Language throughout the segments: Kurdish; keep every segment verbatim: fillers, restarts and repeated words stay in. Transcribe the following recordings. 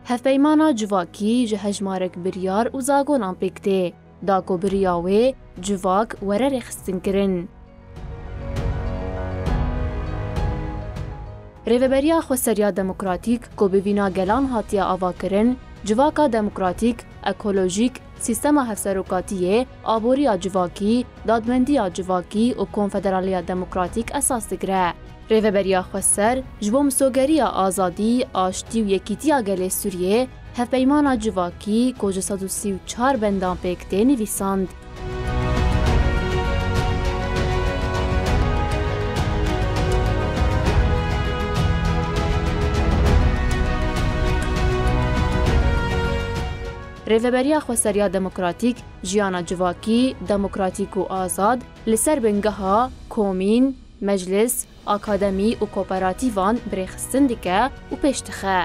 Hevpeymana civakî ji hejmarek biryar û zagonan pêk tê, da ku bi riya wê civak were rêxistinkirin. Rêveberiya Xweser ya Demokratîk ku bi vîna gelan hatiye avakirin, civaka demokratîk, ekolojîk, sîstema hevserokatiyê, aboriya civakî, dadmendiya civakî û konfederaliya demokratîk esas digire. Rêveberiya Xweser ji bo misogeriya azadî, aştî û yekîtiya gelê Sûriyê hevpeymana civakî ku ji sed û sî û çar bendan pêk tê nivîsand. Rêveberiya Xweser ya Demokratîk jiyana civakî, demokratîk û azad li ser bingeha komîn, meclis, akademî û kooperatîvan bi rêxistin dike û pêş dixe.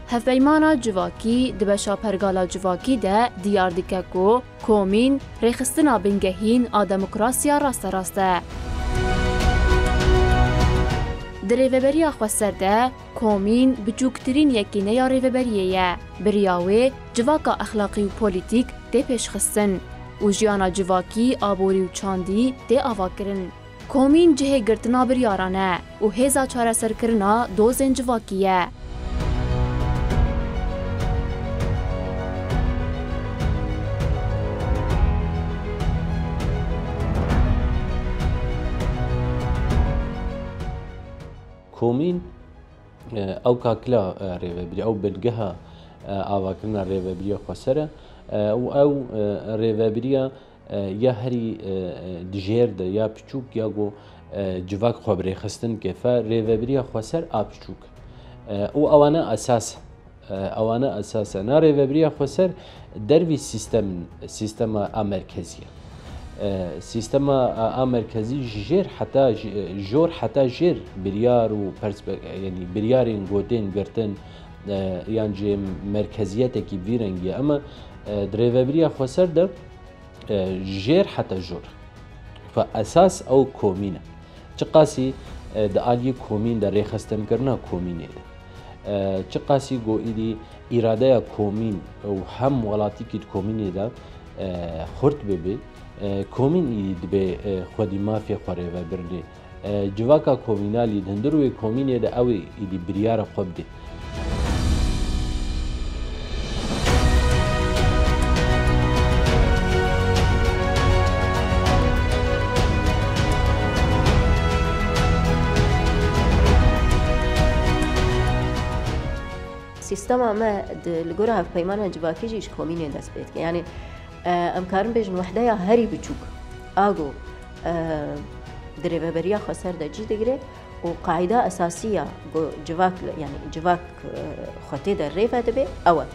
Hevpeymana civakî di beşa pergala civakî de diyar dike ku komîn rêxistina bingehîn a demokrasiya rasterast e. Di Rêveberiya Xweser de komîn biçûktirîn yekîne ya rêveberiyê ye. Bi riya wê civaka exlaqî û polîtîk tê pêşxistin û jiyana civakî, aborî û çandî tê avakirin. Komîn cihê girtina biryaran e û hêza çareserkirina dozên civakî ye. Komîn, e, ew kakila, e, rêvebirî, ew bingeha, e, avakirina rêvebiriya xweser e, e, û ew, e, rêvebiriya, e, ya herî, e, e, dijêr de, ya piçûk, ya ku, e, civak xwe bi rêxistin dike. Fe rêvebiriya xweser a piçûk. E, û ewana esas e. E, ewana esas e. Na rêvebiriya xweser dervî sîstem, sîstema a merkezî ye. E, sîstema a, a merkezî ji jêr heta ji, jor heta jêr biryar û perspe-, yanî biryarên gotên girtin, e, yan jî merkeziyetekî vî rengî ye. Ema, e, di rêvebiriya xweser de, e, jêr heta jor. Fe esas ew komîn e. Çiqasî, e, di aliyê komîn de rêxistinkirina komînê de. E, çiqasî ku îdî îradeya komîn û hem welatîkî di komînê de, e, xurt bibe, e, komîn îdî dibê, e, xwedî mafê xwe rêvebirinê. E, civaka komînalî di hundir wê komînê de ew ê îdî biryara xwe bidê. Sîstema me di, li gora hevpeymana civakî jî ji komînê dest pê dike. Yanî, e, em karin bêjin wehdeya herî biçûk a ku, e, di rêveberiya xweser de cî digire û qaîda esasî ya ku civak, yanî civak, e, xwe tê de rêve dibe, ew e.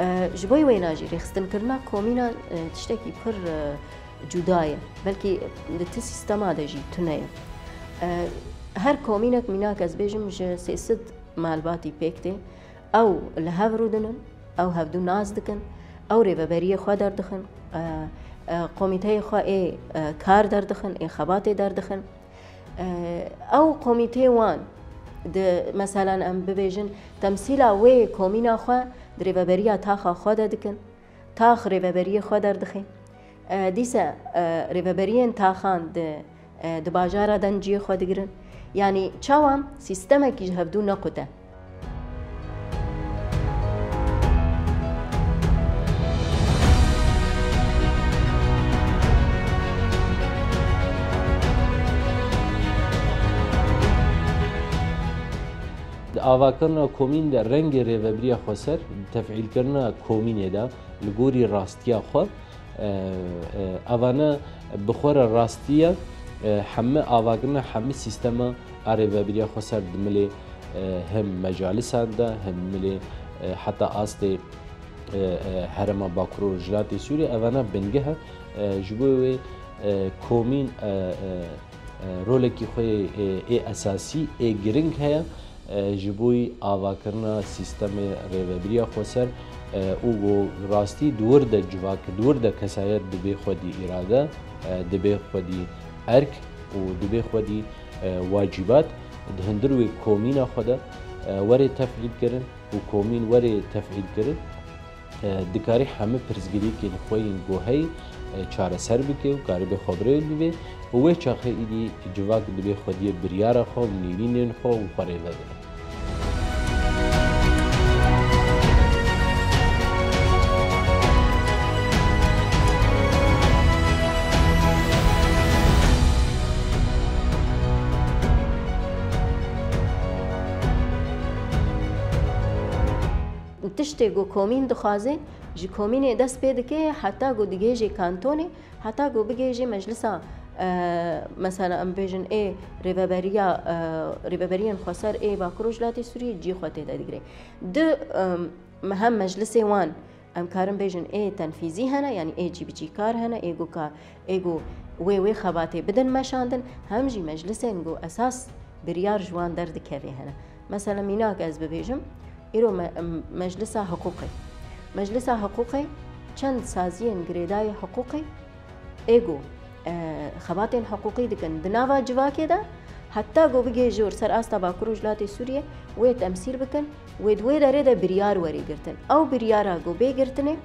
E, ji bo wêna jî rêxistinkirina komînan, e, tiştekî pir, e, cuda ye. Belkî di ti sîstema de jî tune ye. E, her komînek mînak ez bêjim ji sê sed malbatî pêk tê. Ew li hev rûdinin, ew hevdû nas dikin, ew rêveberiyê xwe derdixin, e, e, komîteyê xwe ê, e, kar derdixin, ê xebatê derdixin. E, ew komîteyê wan di, meselen em bibêjin, temsîla wê komîna xwe di rêveberiya taxa xwe de dikin. Tax rêveberiyê xwe derdixê. E, dîse, e, rêveberiyên taxan di, e, di bajara de ciyê xwe digirin. Yanî çawa sîstemekî ji hevdû nequte. Di avakirina komîn de rengê rêvebiriya xweser, di tefîlkirina komînê de li gorî rastiya xwe, e, e, evane bi xwe re rastî ye, e, hemî avakirina hemî sîstema a rêvebiriya xweser di milê, e, him mecalisan de, him milê, e, heta astê, e, e, herêma Bakur û Rojhilatê Sûriyê, evane bingeh e, e, ji bo wê, e, komîn, e, e, e, rolekî xwe yê, e, ê esasî, ê giring heye, e, ji bo yî avakirina sîstemê rêvebiriya xweser, e, û ku rastî di wir de civak, di wir de kesayet dibê xwedî îrade, e, dibê xwedî erk, û dibê xwedî, e, wacîbat di hundir wê komîna xwe de, e, were tefîl kirin û komîn were tefîl kirin, e, dikarî hemî pirsgirêkên xwe yên ku heyî, e, çareser bike û karibê xwe bi rê bibe û wê çaxê îdî civak dibê xwediyê biryara xwe û nêrînên xwe û xwe rê vedine. Tiştê ku komîn dixwaze, ji komînê dest pê dike, heta ku digihêje kantonê, heta ku bigihêje meclisa, e, mesela, em bêjin, ê rêveberiya, e, rêveberiyên xweser ê Bakur Rojhilatê Sûriyê cî xwe tê de digire. Di, em, hem meclisê wan, em karin bêjin, ê tenfîzî hene, yanî ê cîbicîkar hene, ê ku ka-, ê ku wê, wê xebatê bidin meşandin, hem jî meclisên ku esas biryar ji wan derdikeve hene. Mesela, mînak ez bibêjim, îro me-, em, Meclisa Hiqûqê. Meclisa Hiqûqê çend saziyên girêdayî hiqûqê ê ku, e, xebatên hiqûqî dikin di nava civakê de, heta ku bigihêje ser asta Bakur Rojhilatê Sûriyê, wê temsîl bikin, wê di wê derê de biryar werê girtin. Ew biryara ku bê girtinê,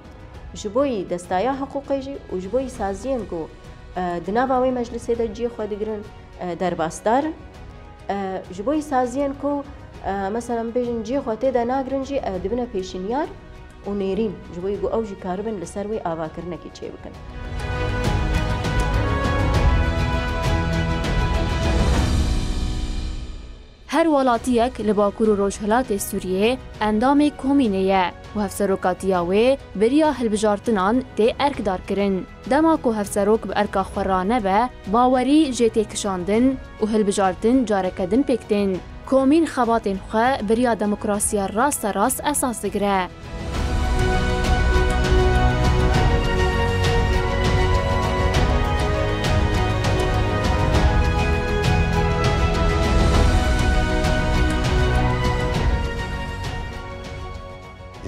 ji bo yî destaya hiqûqê jî û ji bo yî saziyên ku, e, di nava wê meclisê de cihê xwe digirin, e, derbasdar in. E, ji bo yî saziyên ku, e, mesela, em bêjin cihê xwe tê de nagirin jî, e, dibine pêşinyar û nêrîn, ji bo yî ku ew jî karibin li ser wê avakirinekê çêbikin. Her welatiyek li Bakur û Rojhilatê Sûriyê endamê komînê ye û hevserokatiya wê bi riya hilbijartinan tê erkdarkirin. Dema ku hevserok bi erka xwe ranebe, bawerî jê tê kişandin û hilbijartin careke din pêk tên. Komîn xebatên xwe bi riya demokrasiya rasterast esas digire.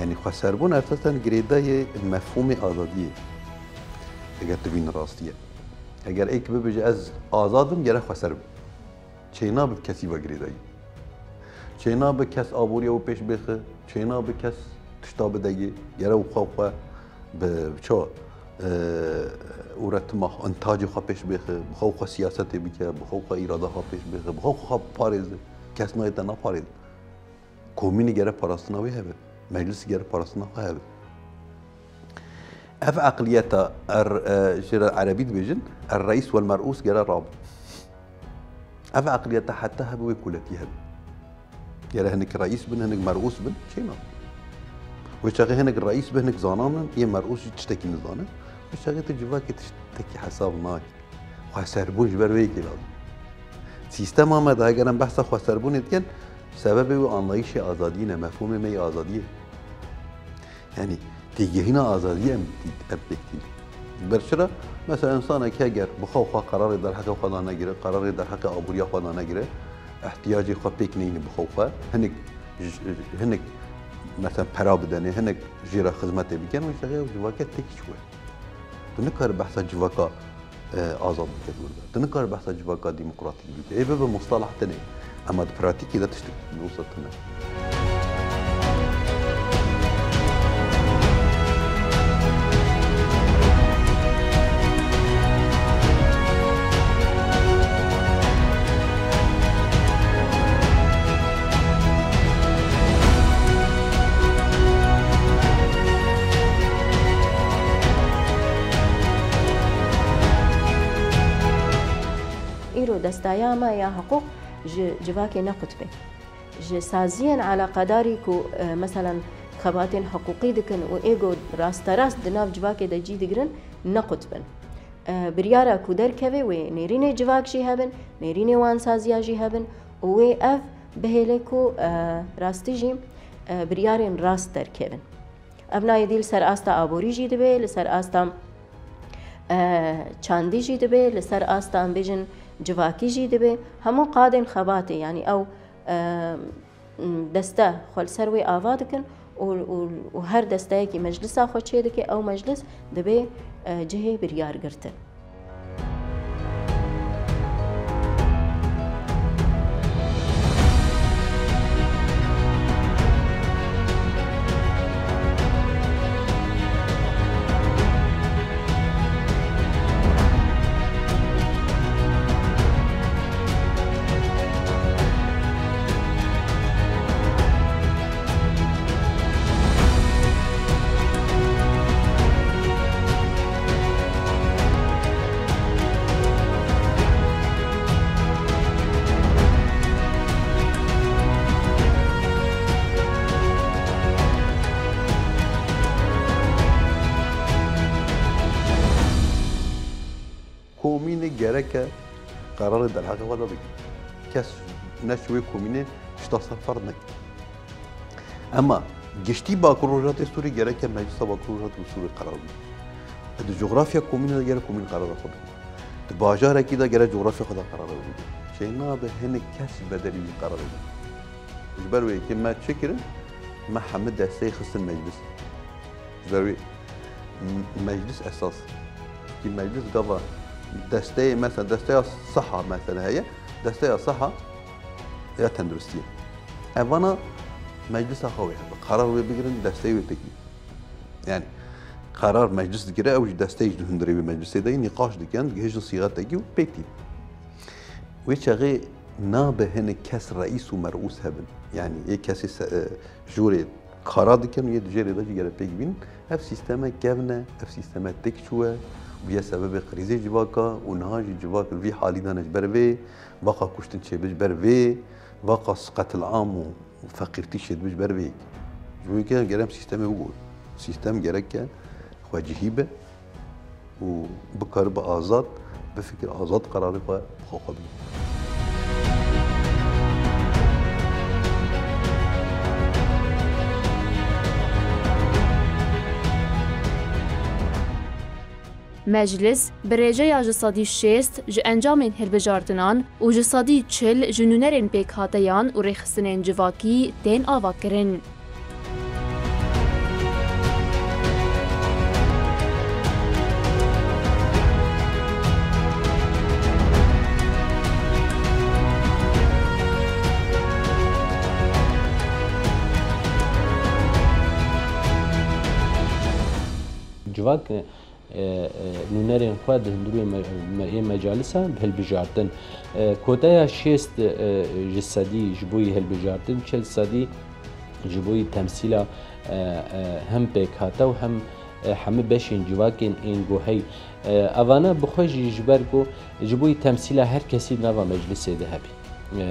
Yanî xweserbûn esasen girêdayê mefhûmê azadiyê. Eger tu vîn rastî ye. Eger êk bibêje, "Ez azad im", gere xweser be. Çênabe kesî ve girêdayî. Çênabe kes aboriya wî pêş bêxe, çênabe kes tişta bidegê, gere û xwe xwe bi çawa, e, ûretima xwe, intacê xwe pêş bêxe, bi xwe xwe siyasetê bike, bi xwe xwe îrada xwe pêş bêxe, bi xwe xwe parêze. Kes nayê te naparêze. Komînî gere parastina wê hebe. Meclisî gere parastina xwe hebe. Ev eqliyeta er, e, jê re erebî dibêjin, er reîs wel merûs gere rabe. Ev eqliyeta heta hebe wê kuletî hebe. Gere hinek reîs bin, hinek merûs bin, çêna. Wê çaxê hinek reîs bin, hinek zanan bin, yê merûs jî tiştekî nizane. Wê çaxê tu civakê tiştekî hesab nake. Xweserbûn ji ber wê yekê lazim. Sîstema me de eger em behsa xweserbûnê dikin, sebebê wê anlayîşê azadiyê ne, mefhûmê me yê azadiyê. Yanî têgihîna azadiyê em, em pêk tînin. Ji ber çira? Mesela însanek heger bi xwe xwe qerarê derheqê xwe danegire, qerarê derheqê aboriya xwe danegire, ihtiyacê xwe pêk neyne bi xwe xwe, hinek ji, hinek mesela pera bidenê, hinek jê re xizmetê bikin, wê çaxê ew civake têkî çûye. Tu nikarî behsa civaka, e, azad bike di wir de. Tu nikarî behsa civaka demokratîk bike. Ê bibe mustaleh tenê. Ema di pratîkê de tiştek wisa tune. Îro destaya me ya hiqûq ji civakê ne qutbê. Ji saziyên eleqedarî ku, e, meselen xebatên hiqûqî dikin û ê ku rasterast di nav civakê de cî digirin, ne qutb in. E, biryara ku derkeve wê nêrînê civak jî hebin, nêrînê wansaziya jî hebin û wê ev bihêle ku, e, rastî jî, e, biryarên rast derkevin. Ev nayê dî li ser asta aborî jî dibe, li ser asta, e, çandî jî dibe, li ser asta, em bêjin, civakî jî dibe. Hemû qadên xebatê, yanî ew, e, deste xwe li ser wê ava dikin û, û, û her desteyekî meclisa xwe çê dike, ew meclis dibe, e, cihê biryargirtin. Gereke qerarê derheqê xwe de bigire. Kes neçû wê komînê tişta ser ferz neke. Ema giştî Bakur Rojatê Sûrî gereke Meclisa Bakur Rojatê Sûrî qerar bigire. Di cografya komînê de gerek komîn qerara xwe bigire. Di bajarekî de gerek cografya xwe de qerara xwe bigire. Şey nabe hinek kes ji bedelî wî qerarê bigire. Ji ber wê yekê me çi kirin? Me hemî desteyê xistin meclis. Ji ber wê m-, meclis esas. Ki meclis gava desteyê, mesela desteya siha mesela heye, desteya siha ya tenduristiyê. Evana meclisa xwe wê hebe. Qerar wê bigirin, desteyê wê pêk bînin. Yani qerar meclis digire, ew jî desteyê ji hundirê wê meclisê de nîqaş dikin, digihêjin sîxetekî û pêk tînin. Wê çaxê nabe hinek kes reîs û merûs hebin. Yani yê kesê se-, e, jorê kara dikin û yê di jêrê de jî gere pêk bînin. Ev sîsteme kevn e, ev sîsteme têk çû ye û ye sebebê krîzê civaka û niha jî civak li vî halî de ne ji ber vê, vaqa kuştin çêbi ji ber vê, vaqa qetilam û feqîrtî çêdibe ji ber vê yekê. Ji bo yekê gere em sîstemê bigorin. Sîstem gereke xwecihî be û bikaribe azad bifikire, azad qerarê xwe bi xwe xwe bigire. Meclis bi rêjeya ji sedî şêst ji encamên hilbijartinan û ji sedî çil ji nûnerên pêkhateyan û rêxistinên civakî tên avakirin. Civak, e, e, nûnerên xwe di hundirê me-, me-, ê mecalisa bi hilbijartin. E, koteya şêst, e, ji sedî ji bo yî hilbijartin, çil sedî ji bo yî temsîla, e, e, hem pêkhate û hem, e, hemî beşên civakên ên guhey. E, evana bi xwe jî ji ber ku ji bo yî temsîla her kesî di nava meclisê de hebe. E,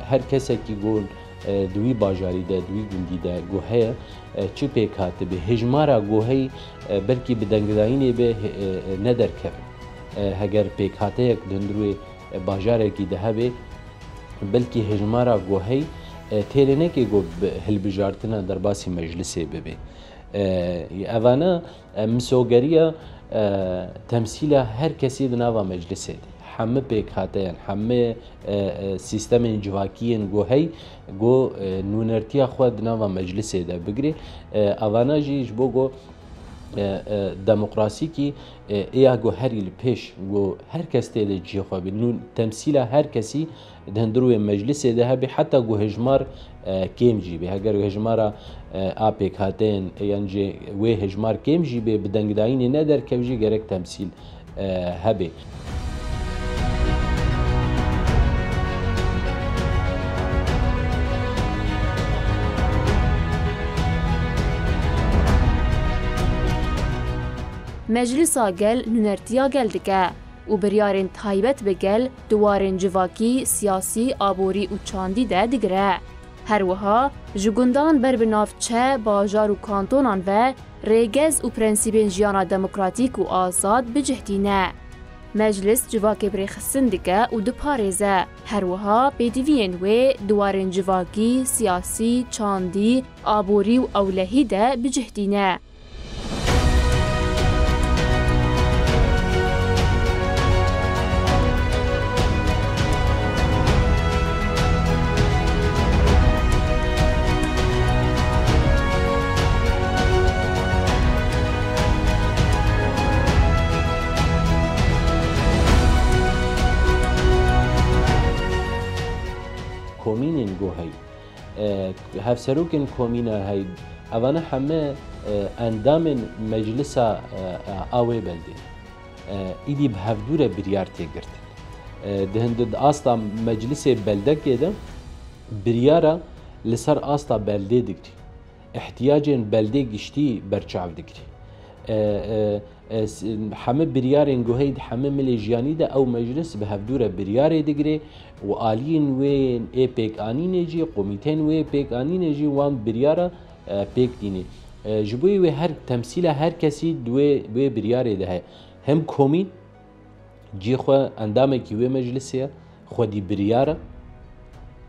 her kesekî ku, e, di wî bajarî de, di wî gundî de ku heye, e, çi pêk hatibe, hêjmara ku heyî, e, belkî bi dengdayînê be, e, e, nederkeve. E, heger pêkhateyek di hundir wê, e, bajarekî de hebe, belkî hêjmara ku heyî, e, têrê neke ku bi hilbijartina derbasî meclisê bibe. E, evana, e, misogeriya, e, temsîla her kesî di nava meclisê de. Hemî pêkhateyan, hemî, e, e, sîstemên civakiyên ku hey, ku, e, nûnertiya xwe di nava meclisê de bigire. E, evana jî ji bo ku, e, e, demokrasîkî, e, êya ku herî li pêş, ku her kes tê de cihê xwe bî. Nû temsîla her kesî di hundir wê meclisê de hebe, heta ku hejmar, e, kêm jî bê. Heger hejmara, e, a pêkhateyên, e, yan jî wê hejmar kêm jî bê, bi dengdayînê nederkev jî gerek temsîl, e, hebe. Meclisa gel nûnertiya gel dike û biryarên taybet bi gel di warên civakî, siyasî, aborî û çandî de digire. Her wiha ji gundan ber bi navçe, bajar û kantonan ve rêgez û prensîbên jiyana demokratîk û azad bi cih tîne. Meclis civakê bi rêxistin dike û diparêze. Her wiha pêdiviyên wê di warên civakî, siyasî, çandî, aborî û ewlehî de bi cih tîne. Komînên ku hey, e, hevserokên komîna hey, evane heme, e, endamên meclisa, e, e, a wê beldê. E, îdî bi hevdû re biryar tê girtin. E, di hin-, di asta meclisê beldekê de biryara li ser asta beldê digirî. Îhtiyacên beldê giştî berçav digirî. E, e, e, s-, hemî biryarên guheyî di hemî milê jiyanî de ew meclis bi hevdû re biryarê digirê û aliyên wê ê pêkanînê jî, komîteyên wê ê pêkanînê jî wan biryara, e, pêk tînê. E, ji bo wê her temsîla her kesî di wê, wê biryarê de heye. Hem komîn, Cihê xwe endamekî wê meclisê ye, xwedî biryar e.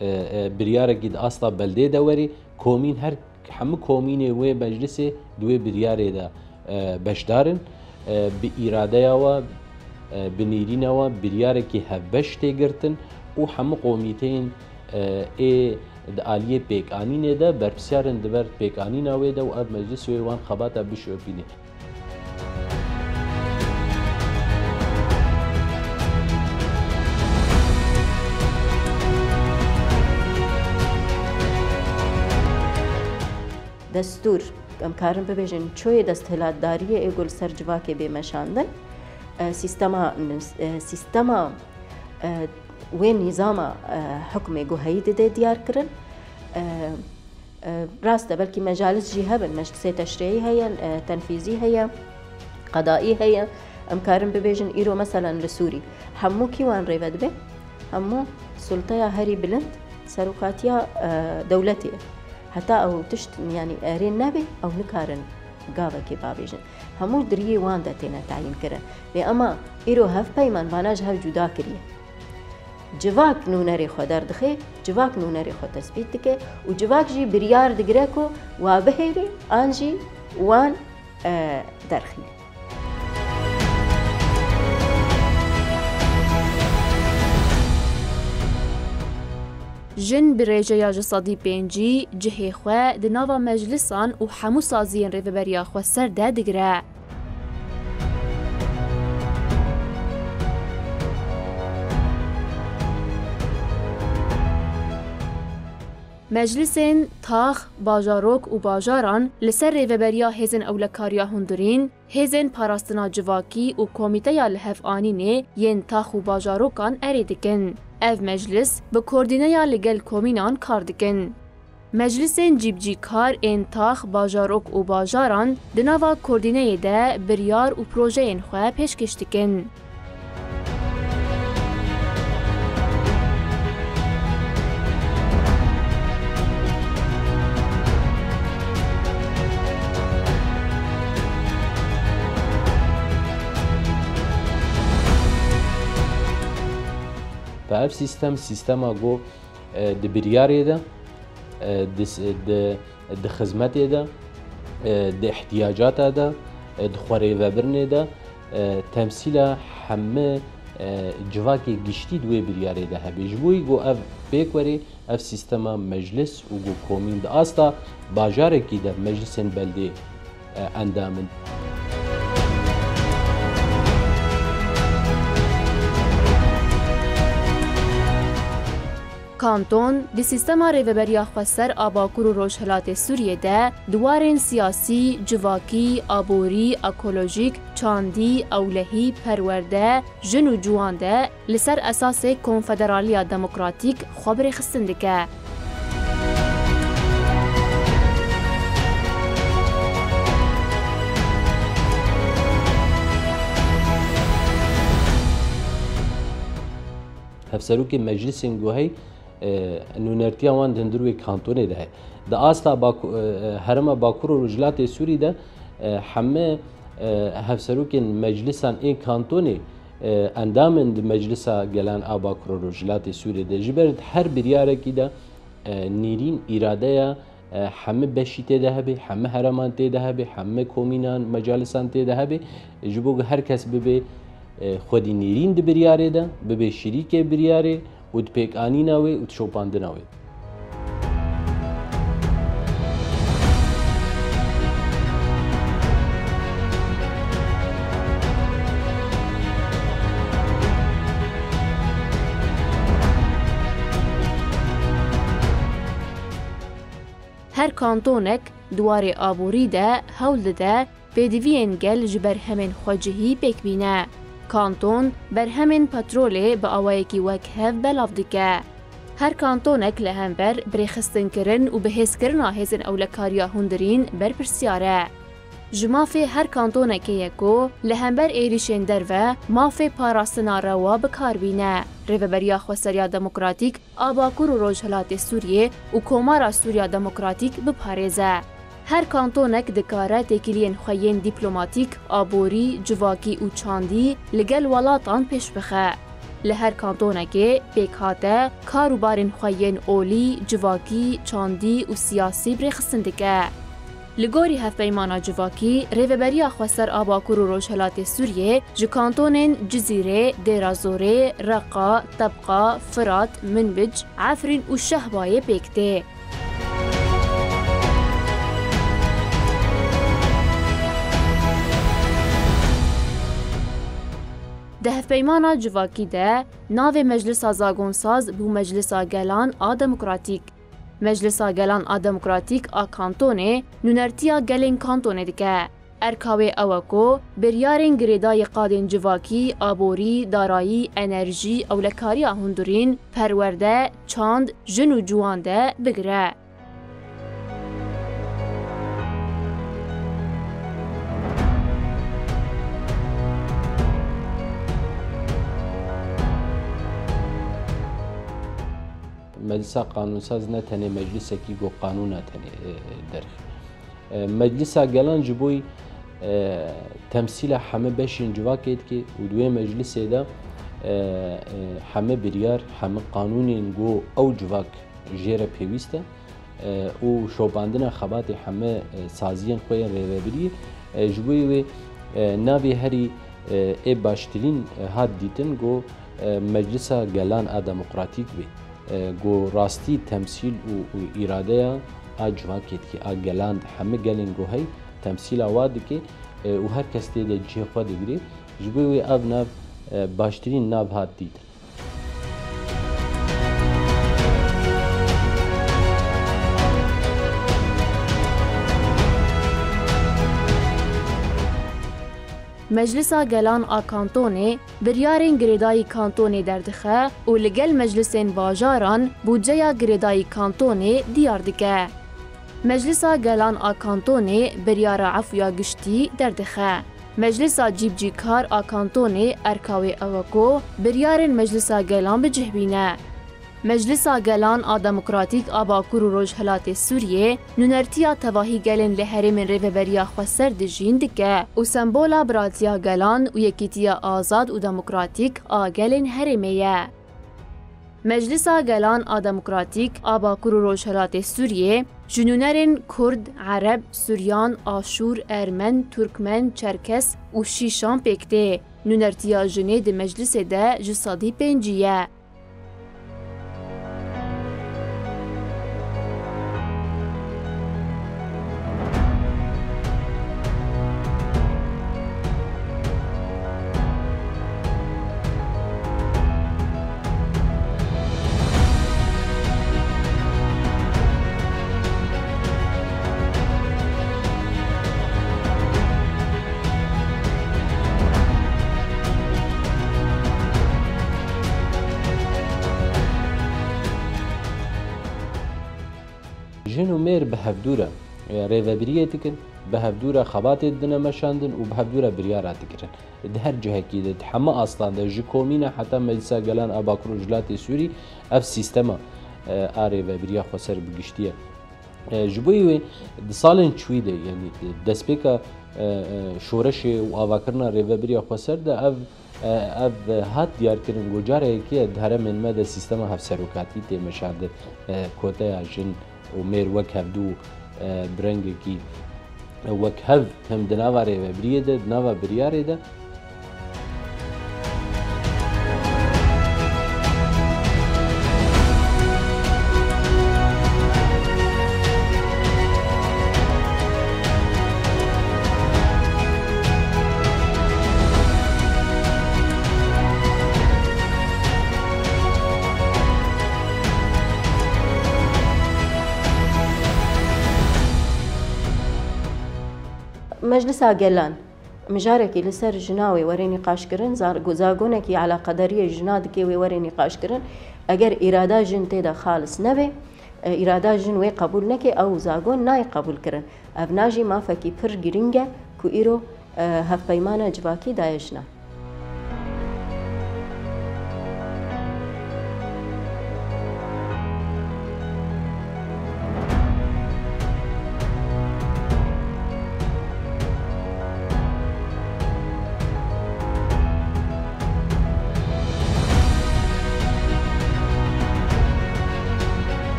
E, e, biryarekî di asta beldê de werê, komîn her, hemû komînê wê meclisê di wê biryarê de, e, beşdar in. E, bi îradeya we, e, bi nêrîna we biryarekî hevbeş tê girtin û hemû komîteyên, e, ê di aliyê pêkanînê de berpirsiyar in di ber pêkanîna wê de û ev meclis wê wan xebata bişopîne. Destûr, em karin bibêjin, çoyê desthilatdariyê ê ku li ser civakê bê meşandin, e, sîstema, e, sîstema, e, wê nîzama, e, hukmê ku heyî dide diyar kirin. E, e, rast e, belkî mecalis jî hebin, meclisê teşrîî heye, e, tenfîzî heye, qedaî heye. Em karin bibêjin, îro meselen li Sûrî hemû kî wan rêve dibe? Hemû sulteya herî bilind serokatiya, e, dewletê ye. Heta ew tişt, yanî erê nebe, ew nikarin gavekê bavêjin. Hemû di riyê wan de têne tayîn kirin. Lê ema îro hevpeyman vana ji hev cuda kiriye. Civak nûnerê xwe derdixe, civak nûnerê xwe tesbît dike û civak jî biryar digire ku wa bihêle an jî wan, e, derxîne. Jin bi rêjeya ji sedî pêncî cihê xwe di nava meclisan û hemû saziyên Rêveberiya Xweser de digire. Meclisên tax, bajarok û bajaran li ser rêveberiya hêzên ewlekariya hundirîn, hêzên parastina civakî û komîteya lihevanînê yên tax û bajarokan erê dikin. Ev meclis bi koordîneya li gel komînan kar dikin. Meclisên cîbicîkar ên tax, bajarok û bajaran di nava koordîneyê de biryar û projeyên xwe pêşkêş dikin. Bi ev sîstem, sîstema ku, e, di biryarê de, e, di s-, di, di xizmetê de, e, di ihtiyacata de, e, di xwerêvebirinê de, e, temsîla hemî, e, civakê giştî di wê biryarê de hebe. Ji bo wî ku ev pêk werê, ev sîstema meclis û ku komîn di asta bajarekî de meclisên beldê, e, endam in. Kanton di sîstema rêveberiya xweser a Bakur û Rojhilatê Sûriyê de di warên siyasî, civakî, aborî, ekolojîk, çandî, ewlehî, perwerde, jin û ciwan de li ser esasê konfederaliya demokratîk xwe bi rêxistin dike. Hevserokê meclisên guhey, e, nûnertiya wan di hundir wê kantonê de heye. Di asta Baku-, e, e, herêma Bakur û Rojhilatê Sûrî de, e, hemî, e, hevserokên meclisan ên kantonê, e, endam in di Meclisa Gelan a Bakur û Rojhilatê Sûriyê de. Ji ber her biryarekî de, e, nêrîn îradeya, e, hemî beşî tê de hebe, hemî herêman tê de hebe, hemî komînan, mecalisan tê de hebe, ji bo ku her kes bibe, e, xwedî nêrîn di biryarê de, bibe şirîkê biryarê û di pêkanîna wê û di şopandina wê. Her kantonek di warê aborî de hewl dide pêdiviyên gel ji berhemên xwecihî pêk bîne. Kanton berhemên petrolê bi awayekî wekhev belav dike. Her kantonek li hember birêxistinkirin û bihêzkirina hêzên ewlekariya hundirîn berpirsiyar e. Ji mafê her kantonekê ye ku li hember êrîşên derve mafê parastina rewa bi kar bîne. Rêveberiya Xweseriya Demokratîk a Bakur û Rojhilatê Sûriyê û Komara Sûriya Demokratîk biparêze. Her kantonek dikare têkiliyên xwe yên dîplomatîk, aborî, civakî û çandî li gel welatan pêş bixe. Li her kantonekê pêkhate kar û barên xwe yên olî, civakî, çandî û siyasî bi rêxistin dike. Li gorî Hevpeymana Civakî, Rêveberiya Xweser a Bakur û Rojhelatê Sûriyê ji kantonên Cizîrê, Dêra Zorê, Reqa, Tebqa, Firat, Minbic, Efrîn û Şehbayê pêk tê. Di Hevpeymana Civakî de navê Meclisa Zagonsaz bû Meclisa Gelan a Demokratîk. Meclisa Gelan a Demokratîk a Kantonê nûnertiya gelên Kantonê dike. Erka wê ew e ku biryarên girêdayî qadên civakî, aborî, darayî, enerjî, ewlekariya hundirîn, perwerde, çand, jin û ciwan de bigire. Meclisa Qanunsaz ne tenê meclisekî ku qanûna tenê, e, derxî. E, Meclisa Gelan ji bo, e, temsîla heme beşên civakê dike û di wê meclisê de, e, e, heme biryar, heme qanûnên ku ew civak jê re pêwîst e, e, û şopandina xebatê heme, e, saziyên xwe yên rêvebiriyê, e, ji bo wê, e, navê herî, e, ê baştirîn, e, hat dîtin ku, e, Meclisa Gelan a Demokratîk bê. E, ku rastî temsîl û, û îradeya a civakê dike, a gelan, heme gelên ku hey temsîla wa dike, e, û her kes tê de cihê xwe digire. Ji bo wê ev nav, e, baştirîn nav hat dîtin. Meclisa Gelan a Kantonê biryarên girêdayî Kantonê derdixe û li gel meclisên bajaran budceya girêdayî Kantonê diyar dike. Meclisa Gelan a Kantonê biryara efûya giştî derdixe. Meclisa Cîbcîkar a Kantonê erka wê ew e ku biryarên Meclisa Gelan bi cih bîne. Meclisa Gelan a Demokratîk a Bakur û Rojhelatê Sûriyê nûnertiya tevahî gelên li herêmên Rêveberiya Xweser dijîn dike û sembola biratiya gelan û yekîtiya azad û demokratîk a gelên herêmê ye. Meclisa Gelan a Demokratîk a Bakur û Rojhelatê Sûriyê ji nûnerên Kurd, Ereb, Suryan, Aşûr, Ermen, Turkmen, Çerkes û Şîşan pêk tê. Nûnertiya jinê di meclisê de ji sedî pêncî ye. Jin û mêr bi hevdû re, e, rêvebiriyê dikin, bi hevdû re xebatê didine meşandin û bi hevdû re biryara digirin. Di her cihekî de, di heme astan de, ji komî ne heta Meclisa Gelan a Bakur û Rojhilatê Sûrî, ev sîstema, e, a rêvebiriya xweser bi giştî ye. E, ji bo wê di salên çûyî de, yanî destpêka, e, e, şoreşê û avakirina rêvebiriya xweser de ev, e, ev hat diyarkirin ku cara yekê di herêmên me de sîstema hevserokatî tê meşandin, e, koteya jin û mêr wek hevdû, e, bi rengekî wek hev hem di nava rêvebiriyê de, di nava biryarê de. Meclisa Gelan mijarekî li ser jina wê were nîqaşkirin, zar-, zagonekî eleqedariyê jina dike wê were nîqaşkirin. Eger îrada jin tê de xalis nebe, e, îrada jin wê qebûl neke, ew zagon nayê qebûlkirin. Ev na jî mafekî pir girîng e ku îro, e, hevpeymana civakî daye jinan.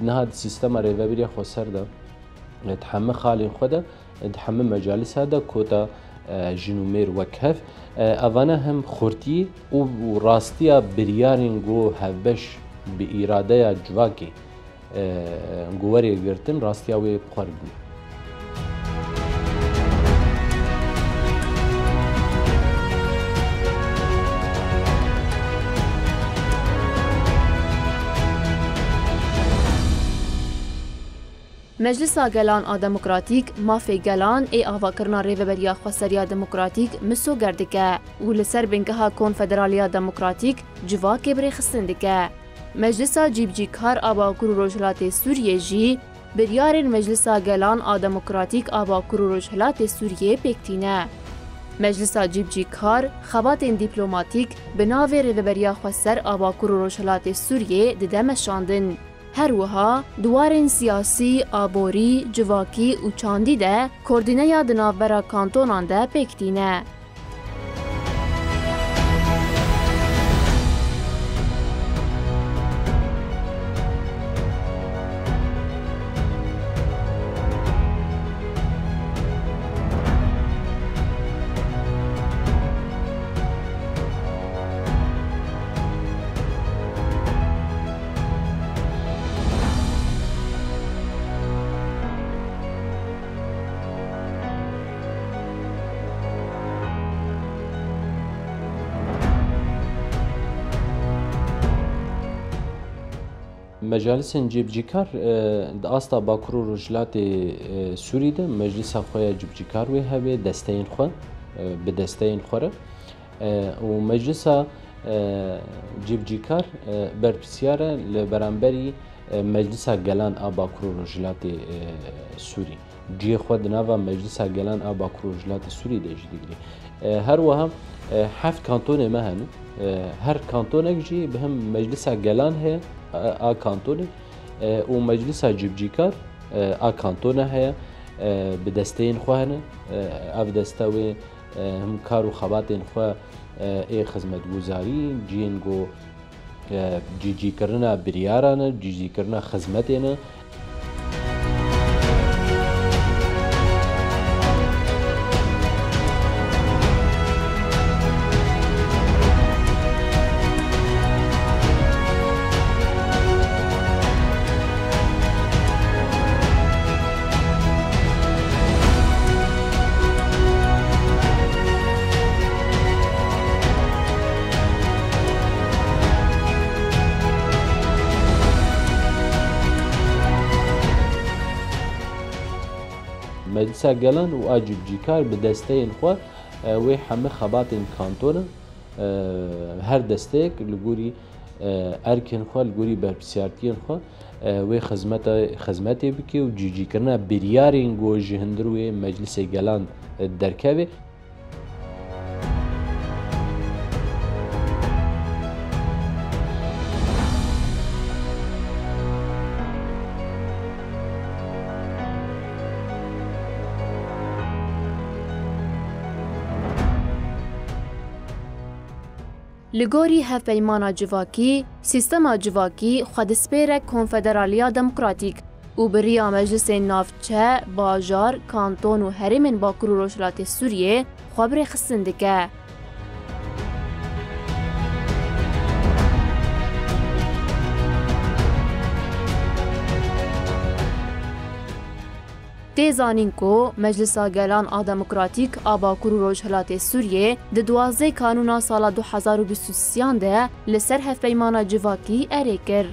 Niha di sîstema Rêveberiya Xweser de, e, di hemî xalên xwe de, e, di hemî mecalisa de kota, e, jin û mêr wek hev, e, evane hem xurtî û, û rastiya biryarên ku hevbeş bi îradeya civakê, e, ku were girtin, rastiya wê bi xwe re bûye. Meclisa Gelan a Demokratîk mafê gelan ê avakirina Rêveberiya Xweseriya Demokratîk misoger dike û li ser bingeha Konfederaliya Demokratîk civakê bi rêxistin dike. Meclisa Cîbicîkar a Bakur û Rojhilatê Sûriyê jî biryarên Meclisa Gelan a Demokratîk a Bakur û Rojhilatê Sûriyê pêk tîne. Meclisa Cîbicîkar xebatên dîplomatîk bi navê Rêveberiya Xweser a Bakur û Rojhilatê Sûriyê dide meşandin. Her wiha di warên siyasî, aborî, civakî û çandî de koordîneya di navbera kantonan de pêk tîne. Mecalisên cîbicîkar, e, di asta Bakur û Rojhilatê, e, Sûrî de meclisa xwe ya cîbicîkar wê hebe, desteyên xwe, e, bi desteyên xwe re. E, û meclisa, e, cîbicîkar, e, berpirsiyar e li beramberî, e, Meclisa Gelan a Bakur û Rojhilatê, e, Sûrî. Cihê xwe di nava Meclisa Gelan a Bakur û Rojhilatê Sûrî de jî digirî. E, her wiha, e, heft kantonê me hene. E, her kantonek jî bi him Meclisa Gelan heye, e, a kantonê, e, û Meclisa Cîbicîkar, e, a kantona heye, e, bi desteyên xwe hene. E, ev deste wê, e, him kar û xebatên xwe, e, ê xizmetguzarî, cihên ku, e, cîcîkirina biryaran e, cîcîkirina xizmetê ne. Meclisa Gelan û a cîbicîkar bi desteyên xwe, e, wê hemî xebatên kantona, e, her desteyek li gorî, e, erkên xwe, li gorî berpirsiyartiyên xwe, e, wê xizmeta, xizmetê bike û cîcîkirina biryarên ku ji hundir wê Meclisê Gelan, e, derkeve. Li gorî hevpeymana civakî, sîstema civakî xwe dispêre Konfederaliya Demokratîk û bi riya meclisên navçe, bajar, kanton û herêmên Bakur û Rojhilatê Sûriyê xwe bi rêxistin dike. Tê zanîn ku Meclisa Gelan a Demokratîk a Bakur û Rojhilatê Sûriyê di duwazdeh Kanûna sala du hezar û bîst û sêyan de li ser hevpeymana civakî erê kir.